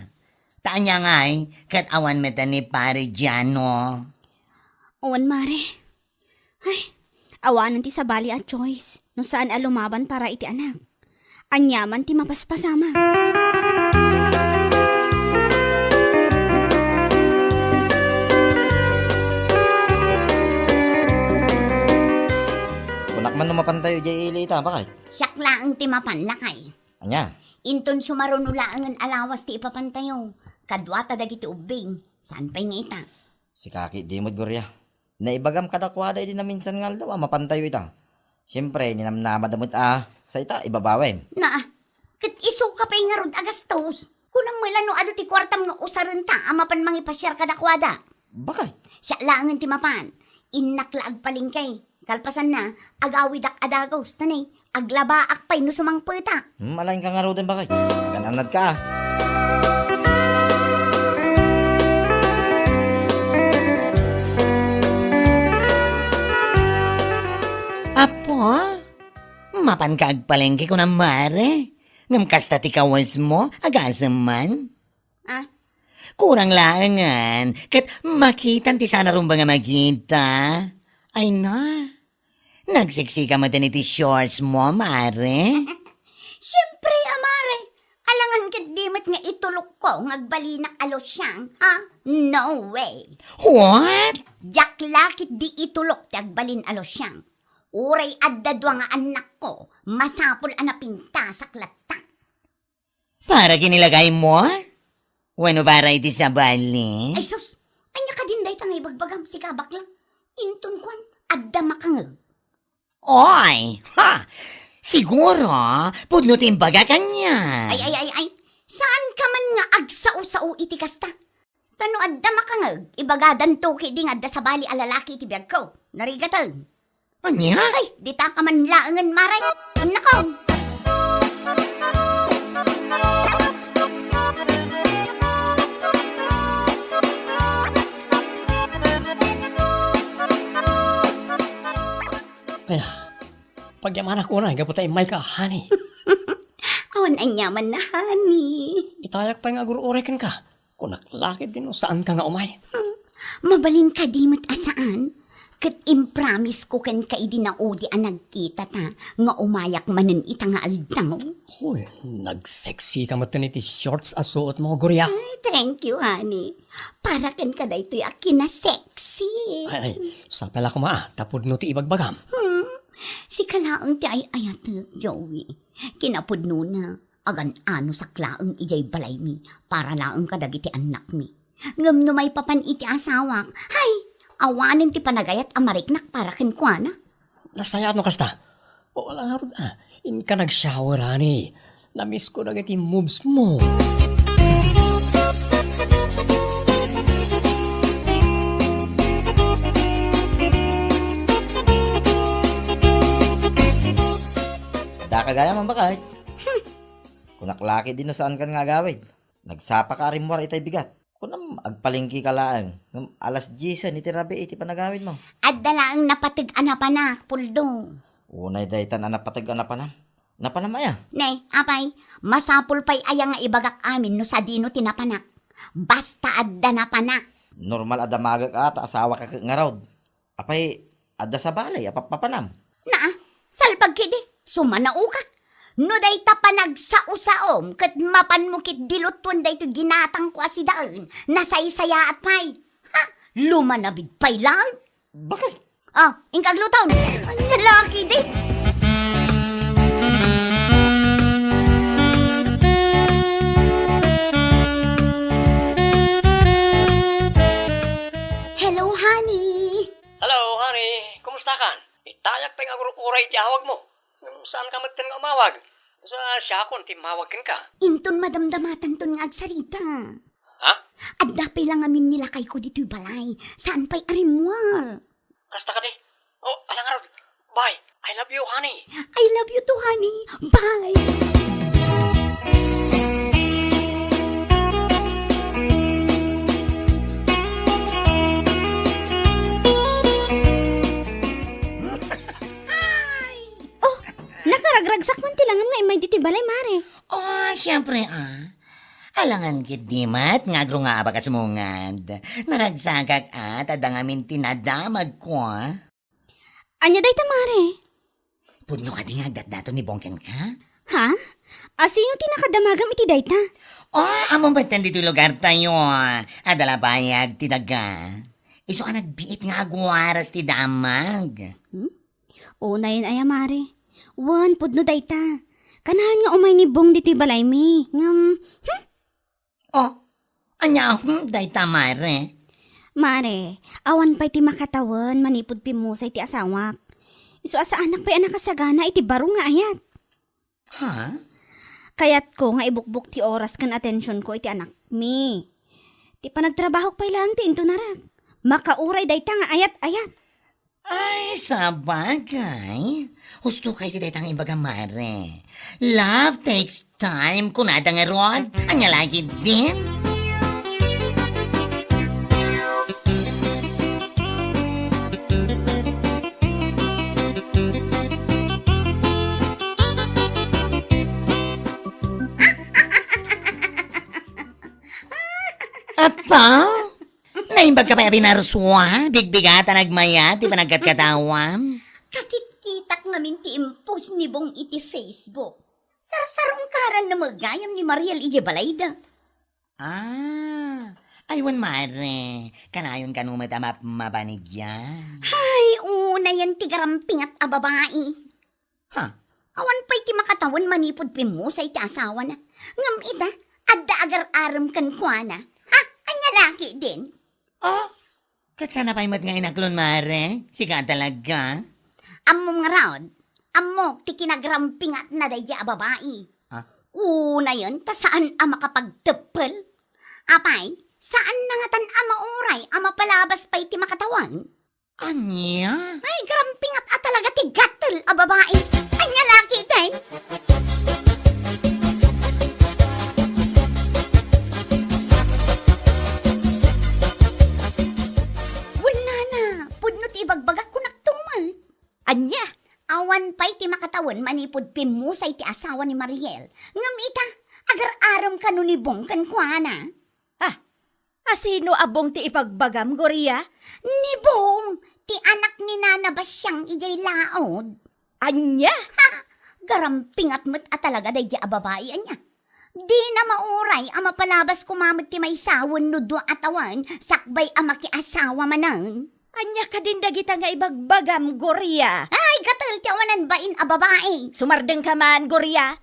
Ta ania ngay, ket awan met ni Pare Giano? Awan, mare. Ay, awanen ti sabali a choice no saan a lumaban para iti anak. Aniaman ti mapaspasamak. Kunak man no mapantayo idiay ili ita, bakay? Siak laeng ti mapan, lakay. Ania? Inton sumaruno laengen a lawas ti ipapantayo, kaduata dagiti ubbing, saan pay nga ita? Sika ketdi met, Gloria. Naibagam kadakuada idi naminsan nga aldaw a mapantayo ita. Siempre, ninamnamada met a sa ita, ibabawem. Naa, ket isuka pay ngarud a gastos. Kunam met la no adu ti kuartam nga usarenta a mapan mangipasiar kadakuada. Bakay? Siak laengen ti mapan. Innak la agpalengke. Kalpasanna, agawidak a dagus, ta ni, aglabaak pay no sumangpeta. Hmm, alaenka ngaruden, bakay. Agan-annadka, a. Apo, mapanka agpalengke kunam, mare? Ngem kasta ti kawesmo, agasem man? Ah? Kurang laengen, ket makitam ti saan a rumbeng a makita. Ay na, nagseksika met iti shorts mo, mare? Siempre, a mare. Alangan ket di met nga itulokko nga agbalinak a losyang, ha? No way. What? Diak la ket di itulok ti agbalin a losyang. Uray adda dua nga annakko, masapul a napintasak latta. Para kinilagaymo? Wenno para iti sabali? Ay sus! Ania kadin dayta nga ibagbagam, sika baklang? Inton kuan, adda makangeg. Oy! Ha! Siguro, pudno ti imbagak ania. Ay, ay, ay, ay! Saanka man nga agsao-sao iti kasta? Ta no adda makangeg, ibagadanto ketdi nga adda sabali a lalaki iti biagko. Narigaten. Ania? Ay, ditaka man laengen, mare. Nako! Ay, pagyamanak unay gapu ta immayka, honey. Awan aniamanna, honey. Itayak pay nga agur-uray kenka. Kunak la ketdi no saanka nga umay. Hmm. Mabalin kadi met a saan? Ket impromise ko kenka idi naudi a nagkitata nga umayak manen ita nga aldaw. Hoy, nagseksika met iti shorts a suotmo, Gloria. Ay, thank you, honey. Para kenka daytoy a kinaseksi. Ay, ay, sapay la koma, a, ta pudno ti ibagbagam. Hmm, sika laeng ti ay-ayatek, Joey. Kinapudnona, Agan-anosak laeng idiay balaymi para laeng kadagiti annakmi. Ngem no maipapan iti asawak, hay, awanen ti panagayat a mariknak para kenkuana. Nasayaat no kasta. O, ala ngarud, ah, inka nag-shower, honey. Namiss ko dagiti moves mo. Daka gayam, bakay. Hmm. Kunak la ketdi no saankan nga agawid. Nagsapaka a rimmuar itay bigat. Kunam, agpalengkeka laeng. Ngem alas diesen iti rabii iti panagawidmo. Adda laeng napateg a napanak, Puldo. Unay daytan a napateg a napanam. Napanam aya? Ne, apay, masapul pay aya nga ibagak amin no sadino ti napanak? Basta adda napanak. Normal a damagek a ta asawaka ket ngarud. Apay, adda sabali a pappapanam? Naa, salbag ketdi, sumanaoka. No dayta panagsaosaom ket mapanmo ketdi lutuen daytoy ginatangko a sidaen, nasaysayaat pay. Ha? Lumanabid pay laeng. Bakit? Oh, inka agluton. Ania la ketdi? Hello, honey. Hello, honey. Kumustakan? Itayak pay nga agur-uray ti awagmo. Ngem saanka metten nga umawag. Sa siakon ti mawag kenka. Inton madamdamatanton nga agsarita. Ha? Adda pay la ngamin ni lakayko ditoy balay. Saan pay a rimmuar. Kasta kadi? Oh, ala ngarud. Bye. I love you, honey. I love you too, honey. Bye. Oh, nakaragragsak man ti langam nga immay ditoy balay, Mare. Oh, siempre, ah. Alangan ketdi met nga agrungaabak a sumungad. Naragsakak, ah, ta adda ngamin ti nadamagko, ah. Ania dayta, Mare? Pudno kadi nga agdatdaton ni Bong kenka? Ha? A sino ti nakadamagam iti dayta? Oh, ammom metten ditoy lugartayo. Adda la bayag ti daga. Isu a nagbiit nga agwaras ti damag. Hmm? Unayen aya, Mare. Wen, pudno dayta. Kanayon nga umay ni Bong ditoy balaymi. Ngem, hmm? Oh, ania, hmm, dayta, Mare? Mare, awan pay ti makatawen manipud pimmusay ti asawak. Isu a saanak pay a nakasagana iti baro nga ayat. Ha? Kayatko nga ibukbok ti oras ken atensionko iti anakmi. Ti panagtrabahok pay laeng ti intunarak. Makauray dayta nga ayat-ayat. Ay, sabagay. Husto kay ti dayta nga ibaga, Mare. Love takes time, kunada ngarud. Ania la ketdin? Apa? Naimbag ka pay a binarsua? Bigbigatan agmayat ti panagkatkatawam? Kakitkitak ngamin ti impost ni Bong iti Facebook. Sarsarungkaran na met gayam ni Mariel idiay balayda. Ah, ay wen, Mare, kanayon kano met a map-, mabanigyan. Hay, unayen ti garampingat a babai. Ha? Awan pay ti makatawen manipud pimmusay ti asawana. Ngem ita, adda agar-arem kenkuana. Ha? Ania la ketdin? Oh, ket sana pay met nga inaklon, Mare? Sika talaga? Ammom ngarud, ammok ti kinagarampingatna daydi a babai. Ah? Unayen ta saan a makapagteppel. Apay, saanna ngatan a mauray a mapalabas pay ti makatawen? Ania? Ay, garampingat a talaga ti gatel a babai. Ania la ketdin? Wen nana, pudno ti ibagbagak, kunakto met. Ania? Awan pay ti makatawen manipud pimmusay ti asawa ni Mariel. Ngem ita, agar-arem kano ni Bong kenkuana. Ah, a sino a Bong ti ibagbagam, Gloria? Ni Bong, ti anak ni Nana Basiang idiay laod. Ania? Ha! Garampingat met a talaga daydi a babai, ania? Dina mauray a mapalabas koma met ti maysa wenno dua a tawen sakbay a makiasawa manen. Ania kadin dagita nga ibagbagam, Gloria? Ay, gatel ti awanan bain a babai. Sumardengka man, Gloria.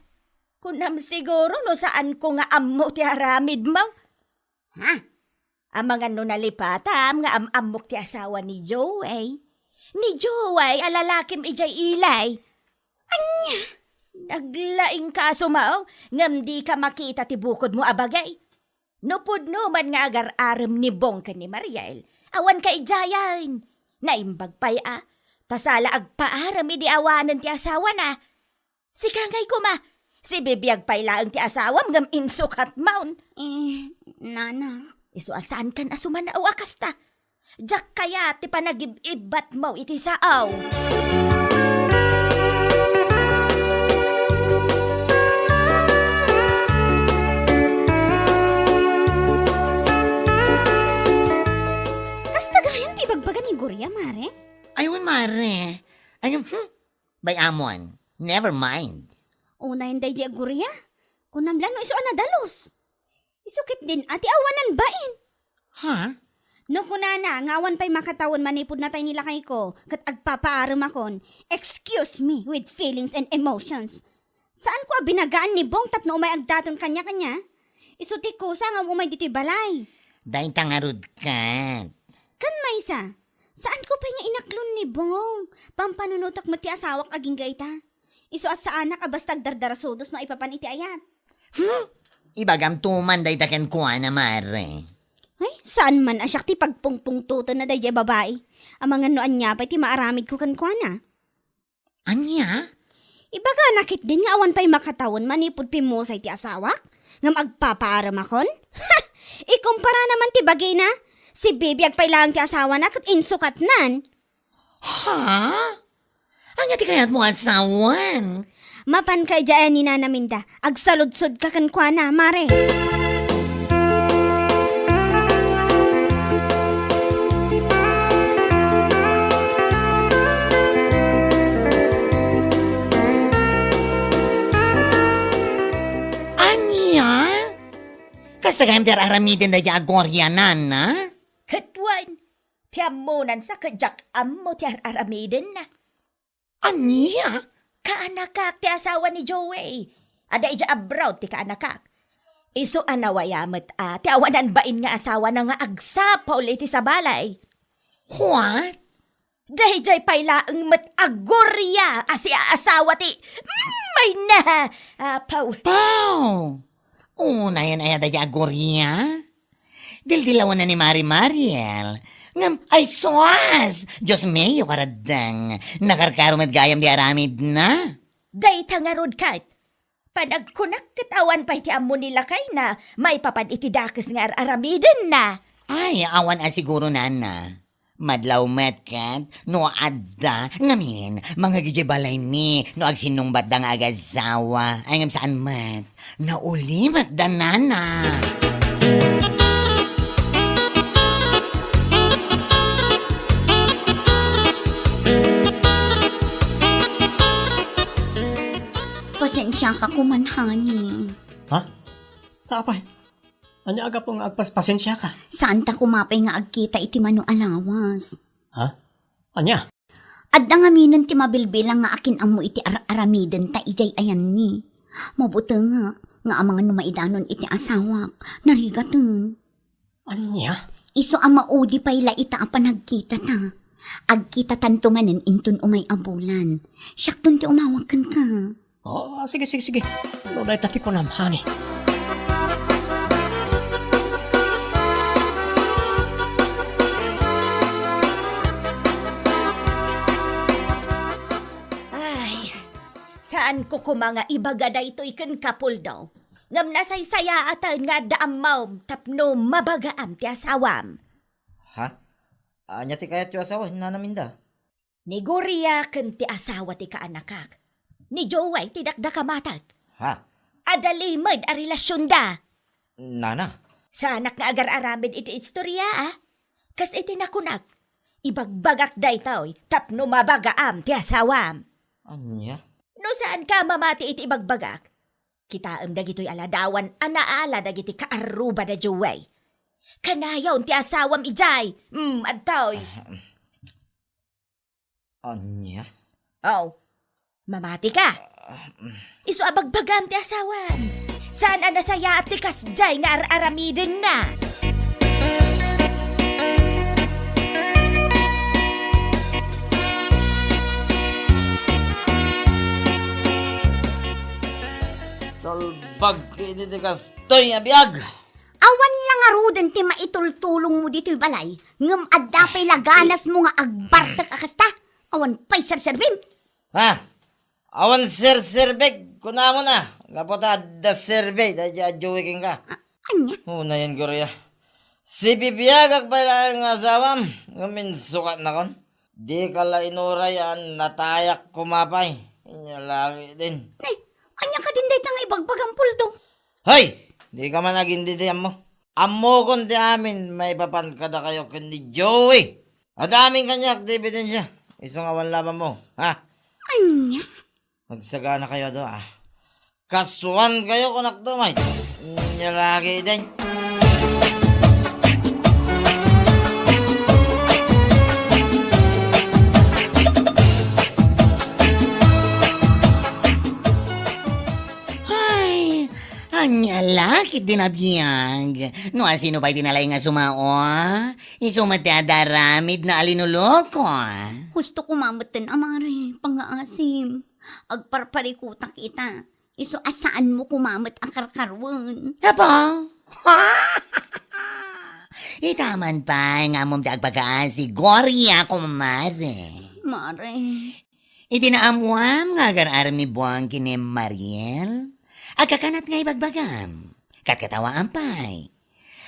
Kunam siguro no saanko nga ammo ti aramidmo. Ha? Amangan no nalipatam nga am-ammok ti asawa ni Joey. Ni Joey a lalakim idiay ilay. Ania? Naglaing ka a sumaw, ngem di ka makita ti bukodmo a bagay. No pudno man nga agar-arem ni Bong ken ni Mariel, awan ka idiayen. Naimbag pay a, ta sala agpaarem idi awanen ti asawana. Sika ngay koma, sibibiag pay laeng ti asawam ngem insukatmon. Eh, nana. Isu a saankan a sumanaw a kasta. Diak kayat ti panagib-ibbatmo iti sao. Kasta gayam ti ibagbaga ni Gloria, mare? Aywan, mare. Aywan, hmm? Bay-amon. Never mind. Unayen daydi a Gloria? Kunam la no isu a nadalus. Isu ketdin a ti awanan bain. Ha? No kunana nga awan pay makatawen manipud natay ni lakayko ket agpapaaremakon, excuse me with feelings and emotions. Saanko a binagaan ni Bong tapno umay agdaton kaniak, ania? Isu ti kusa nga um-umay ditoy balay. Dayta ngarud ket. Ken maysa, saanko pay nga inaklon ni Bong. Pampanunotek met ti asawak agingga ita. Isu a saanak a basta agdardarasudos maipapan iti ayat. Hmm? Ibagamto man dayta kenkuana, mare. Ay, saan man a siak ti pagpungpungtotenna daydiay babai. Amangan no ania pay ti maaramidko kenkuana. Ania? Ibagana ketdin nga awan pay makatawen manipud pimmusay ti asawak? Ngem agpapaaremakon? Ha! Ikumpara man ti bagina. Sibibiag pay laeng ti asawana ket insukatnan. Ha? Ania ti kayatmo a sawen? Mapanka idiay ni Nana Minda. Agsaludsodka kenkuana, mare. Ania? Kasta gayam ti ar-aramiden daydiay a Gloria, nana? Ket wen, ti ammonansa ket diak ammo ti ar-aramidenna. Ania? Kaanakak ti asawa ni Joey. Adda idiay abroad ti kaanakak. Isu a nawaya met a ti awanan bain nga asawana nga agsapul iti sabalay. What? Daydiay pay laeng met a Gloria a siaasawa ti, mm, mayna, apaw. Paw! Unayen aya daydiay a Gloria? Dildilawenna ni Mari Mariel. Ngem, ay sus! Dios mio, karaddeng. Nakarkaro met gayam di aramidna. Dayta ngarud ket, panagkunak ket awan pay ti ammo ni lakayna maipapan iti dakes nga ar-aramidenna. Ay, awan a siguro, nana. Madlaw met ket no adda, ngamin, mangngeg idiay balaymi no agsinnungbatda nga agasawa. Ay, ngem saan met. Naulimek da, nana. Pasensiaka koman, honey. Ha? Ta apay? Ania a gapu nga agpas-, pasensiaka? Saanta koma pay nga agkita iti mano a lawas. Ha? Ania? Adda ngaminen ti mabilbilang nga akin-ammo iti ar-aramidenta idiay ayanmi. Mabutengak nga amangan no maidanon iti asawak. Narigaten. Ania? Isu a maudi pay la ita a panagkitata. Agkitatanto manen inton umay a bulan. Siakton ti umawag kenka. Oh, sige, sige, sige. No dayta ti kunam, honey. Ay, saanko koma nga ibaga daytoy ken Kapuldo. Ngem nasaysayaaten nga adda ammom tapno mabagaam ti asawam. Ha? Ania ti kayatyo a sawen, Nana Minda? Ni Gloria ken ti asawa ti kaanakak. Ni Joey ti dakdakamatek. Ha? Adda limed a relasionda. Nana. Saanak nga agar-aramid iti istoria, a? Kas iti nakunak, ibagbagak daytoy tapno mabagaam ti asawam. Ania? No saanka a mamati iti ibagbagak, kitaem dagitoy a ladawan a naala dagiti kaarruba da Joey. Kanayon ti asawam idiay. Mm, adtoy. Ah, Ania? Oh, mamati ka? Isu a bagbagam ti asawam. Saan a nasayaat ti kasdiay nga ar-aramidenna. Salbag iti ti kastoy nga biag. Awan la ngaruden ti maitultulongmo ditoy balay, ngem adda pay la ganasmo nga agbartek a kasta. Awan pay serserbim. Ha? Awan serserbek, kunamon a. Gapu ta adda serbi daydi a Joey kenka. A-, ania? Unayen, Gloria. Sibibiagak pay laeng nga asawam, ngem insukatnakon. Dika la inuray a natayak koma pay. Inya lagi din. Ne, ania kadin dayta nga ibagbagam, Poldo? Hay! Dika man agindidi ammo. Ammokon ti amin maipapan kadakayo ken ni Joey. Adda amin kaniak ti ebidensia. Isu nga awan labanmo, ha? Ania? Agsagana kayo adu, ah. Kasuan kayo, kunak to, may. Nya lagi din. Ay, ania la ket din a biag. No asino pay ti nalaing a sumao? Isu met ti adda aramidna a linuloko. Husto koma metten a mare, pangngaasim. Agparparikutak ita. Isu a saanmo koma met a karkaruen. Apo? Ita man pay nga ammom ti agpakaasi, Gloria, kumare. Mare. Iti naammoam nga agar-arem ni Buang ken ni Mariel, agkakanat nga ibagbagam. Katkatawaam pay.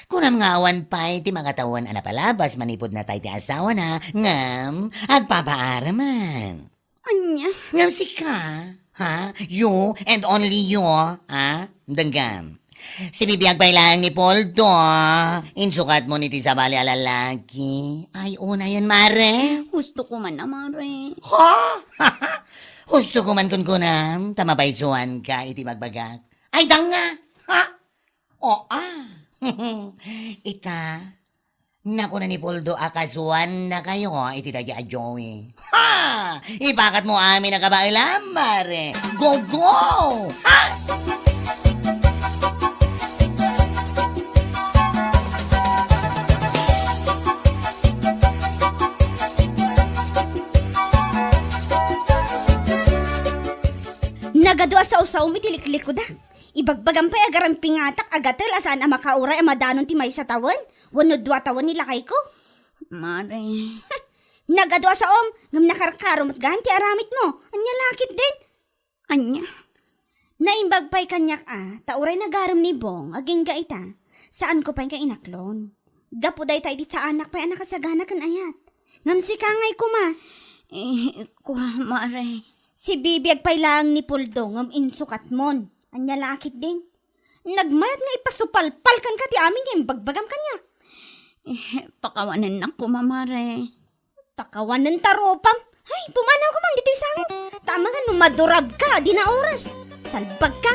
Kunam nga awan pay ti makatawen a napalabas manipud natay ti asawana, ngem agpapaareman. Ania? Ngem sika, ha? You and only you, ha? Denggam. Sibibiag pay laeng ni Poldo, insukatmo iti sabali a lalaki. Ay, unayen, mare. Husto ko man a, mare. Ha? Husto ko man kunkunam, ta mabaysuanka iti bagbagak. Ay, danga! Ha? O, ah. Ita, nakuna ni Poldo a kasuannakayo iti daydi a Joey. Ha! Ipakatmo amin a kabaelam, mare. Go, go! Ha! Nagadu a saosaom iti liklikuda. Ibagbagam pay a garam pingatak a gatel a saan a makauray a madanon ti maysa tawen wenno dua tawen ni lakayko. Mare. Nagadu a saom, ngem nakarkaro met gayam ti aramidmo. Ania la ketdin? Ania? Naimbag pay kaniak a, ta uray nagarem ni Bong, agingga ita. Saanko pay nga inaklon. Gapu dayta iti saanak pay a nakasagana ken ayat. Ngem sika ngay koma. Eh, kua, mare. Sibibiag pay laeng ni Poldo ngem insukatmon. Ania la ketdin? Nagmayat nga ipasupalpal kenka ti amin nga imbagbagam kaniak. Eh, pakawanennak koma, mare. Pakawanen ta rupam. Ay, pumanaw ka man ditoy sangok. Ta amangan no madurabka, dina oras. Salbagka.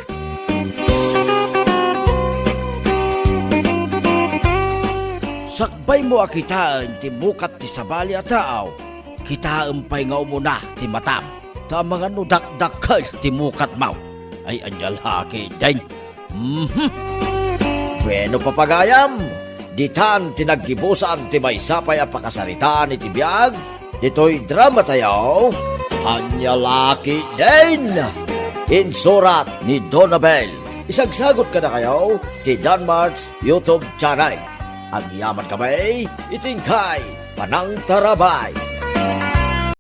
Sakbaymo a kitaen ti mukat ti sabali a tao, kitaem pay nga umuna ti matam. Ta amangan no dakdakkel ti mukatmo. Ay, ania la ketdin. Mhm. Bueno, papagayam, ditan ti naggibusan ti maysa pay a pakasaritaan iti biag ditoy dramatayo, Ania la ketdin? Insurat ni Donabel. Isagsagot kadakayo ti Danmart's YouTube channel. Agyamankami iti inkay panangtarabay.